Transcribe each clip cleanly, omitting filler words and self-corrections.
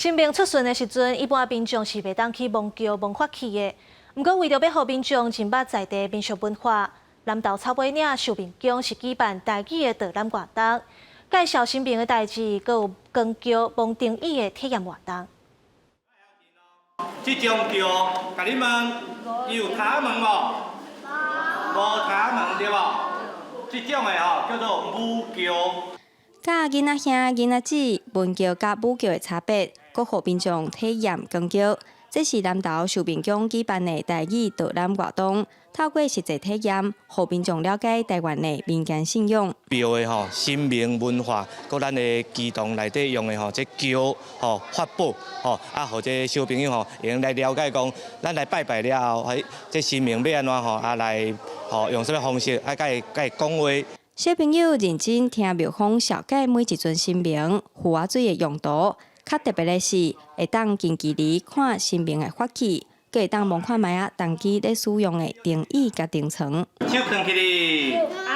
神明出巡的時陣，一般民眾是袂當去摸轎摸法器的。毋過為著欲予民眾認捌在地民俗文化，南投草尾嶺壽明宮是舉辦台語的導覽活動，介紹神明的代誌，閣有扛轎摸燈椅的體驗活動。這種轎，共你問，有塔門無？無塔門對無？這種的吼叫做舞轎。教囡仔兄、囡仔姊，文轎佮武轎的差別，閣予民眾體驗扛轎。這是南投壽明宮舉辦的台語導覽活動，透過實際體驗，予民眾了解台灣的民間信仰。廟的吼神明文化，閣咱的乩童內底用的吼這轎吼法寶吼，啊，予這小朋友吼會用來了解講，咱來拜拜了後，彼這神明欲按怎吼啊來吼用啥物方式啊共伊共伊講話。小朋友認真聽廟方紹介每一尊神明符仔水的用途。較特別的是，會當近距離看神明的法器，閣會當摸看覓仔當機咧使用的燈椅佮燈床。手囥起哩，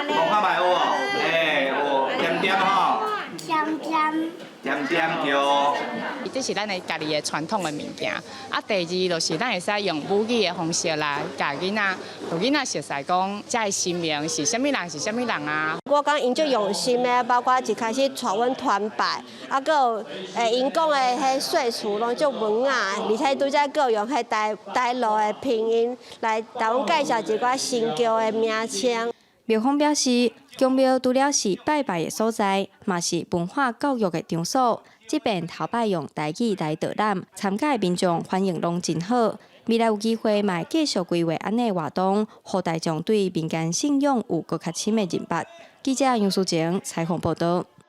摸看覓有無？欸，有，恬恬吼。恬恬。恬恬對。這是咱的家己的傳統的物件。啊，第二就是咱會使用母語的方式來教囡仔，予囡仔熟似講，這个神明是啥物人，是啥物人啊。我感覺𪜶足用心的，包括一開始帶阮團拜，啊，閣有𪜶講的彼歲數攏足文雅，而且拄才閣有用彼台台語的拼音來共阮介紹一寡神轎的名稱。廟方表示，宮廟除了是拜拜的所在，嘛是文化教育的場所。這遍頭擺用台語來導覽，參加的民眾反應攏真好。未來有機會嘛會繼續規劃按呢活動，予大眾對民間信仰有閣較深的認捌。記者楊淑靜採訪報導。